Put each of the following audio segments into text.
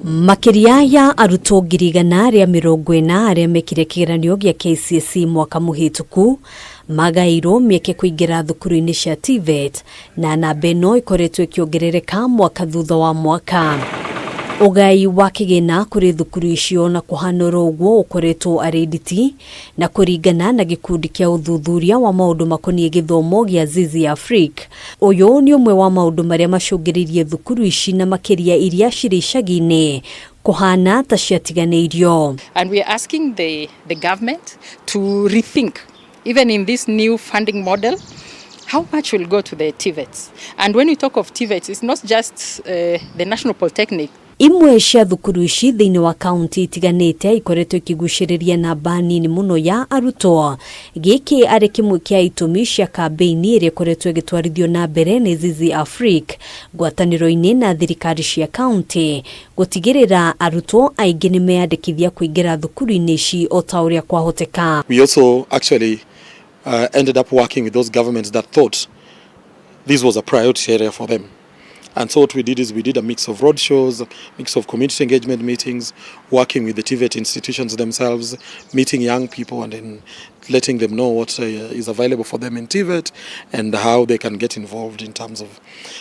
Makĩria ya arutwo 140,000 arĩa mekire kĩgeranio gĩa KCSE mwaka mũhĩtũku magaĩirwo mĩeke kũingĩra thukuru-inĩ cia TVET, na namba ĩno ĩkoretwo ĩkĩongerereka mwaka thutha wa mwaka. Ũgai wa kĩgĩna kũrĩ thukuru icio na kũhana oro ũguo ũkoretwo arĩ nditi, na kũringana na gĩkundi kĩa ũthuthuria wa maũndũ makoniĩ gĩthomo gĩa Zizi Afrique, ũyũ nĩ ũmwe wa maũndũ marĩa macũngĩrĩirie thukuru ici na makĩria iria cirĩ icagi-inĩ kũhana ta ciatiganĩirio. And we are asking the government to rethink, even in this new funding model, how much will go to the TVETs. And when we talk of TVETs, it's not just the National Polytechnic. Imwe cia thukuru ici thĩinĩ wa kaunti itiganĩte ikoretwo ikĩgucĩrĩria namba nini mũno ya arutwo, gĩkĩ arĩ kĩmwe kĩa itũmi cia kambĩini ĩrĩa ĩkoretwo ĩgĩtwarithio na mbere nĩ Zizi Afrique ngwatanĩro-inĩ na thirikari cia kaunti gũtigĩrĩra arutwo aingĩ nĩ meyandĩkithia kũingĩra thukuru-inĩ ici o ta ũrĩa kwahoteka. We also actually ended up working with those governments that thought this was a priority area for them. And so what we did is we did a mix of road shows, a mix of community engagement meetings, working with the TVET institutions themselves, meeting young people and then letting them know what is available for them in TVET and how they can get involved in terms of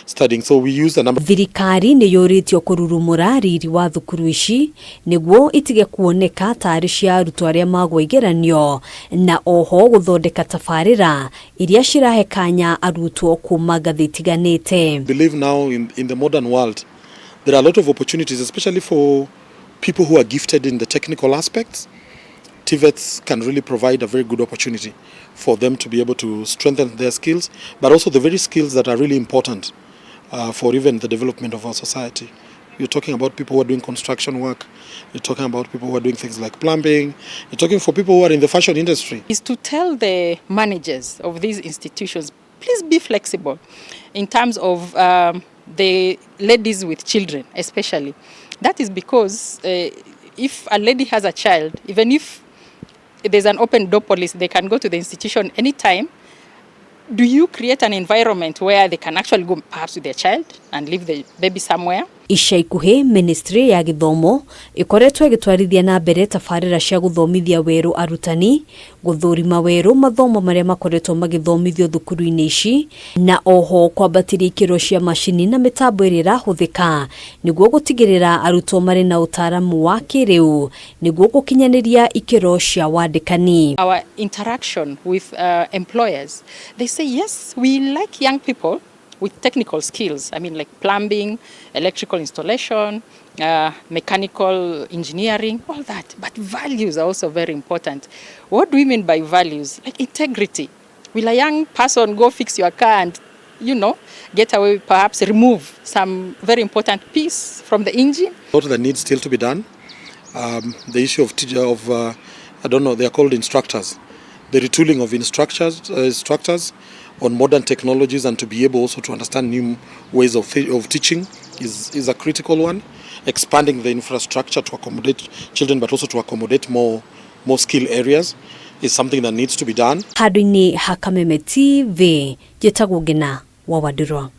studying. So we used a number. Thirikari nĩ yũrĩtio kũrurumũra riri wa thukuru ici nĩguo itige kuoneka tarĩ cia arutwo arĩa magwa igeranio, na oho gũthondeka tabarĩra iria cirahe kanya arutwo kuma ngathĩ itiganĩte. Believe now in the modern world there are a lot of opportunities, especially for people who are gifted in the technical aspects. TVETs can really provide a very good opportunity for them to be able to strengthen their skills, but also the very skills that are really important for even the development of our society. You're talking about people who are doing construction work, you're talking about people who are doing things like plumbing, you're talking for people who are in the fashion industry. Is to tell the managers of these institutions, please be flexible in terms of the ladies with children, especially. That is because if a lady has a child, even if there's an open door policy, they can go to the institution anytime. Do you create an environment where they can actually go perhaps with their child and leave the baby somewhere? Ica ikuhĩ, ministry ya gĩthomo ĩkoretwo ĩgĩtwarithia na mbere tabarĩra cia gũthomithia werũ arutani, gũthũrima werũ mathomo marĩa makoretwo magĩthomithio thukuru-inĩ ici, na oho kwambatĩria ikĩro cia macini na mĩtambo ĩrĩa ĩrahũthĩka nĩguo gũtigĩrĩra arutwo marĩ na ũtaaramu wa kĩrĩu nĩguo gũkinyanĩria ikĩro cia wandĩkani. Our interaction with employers, they say, yes, we like young people with technical skills. I mean, like plumbing, electrical installation, mechanical engineering, all that. But values are also very important. What do we mean by values? Like integrity. Will a young person go fix your car and get away, perhaps remove some very important piece from the engine? A lot that needs still to be done. The issue of teacher of, I don't know, they are called instructors. The retooling of instructors on modern technologies and to be able also to understand new ways of teaching is a critical one. Expanding the infrastructure to accommodate children, but also to accommodate more skill areas is something that needs to be done. Handũ-inĩ ha Kameme TV, njĩtagwo Ngina wa Wandirwa.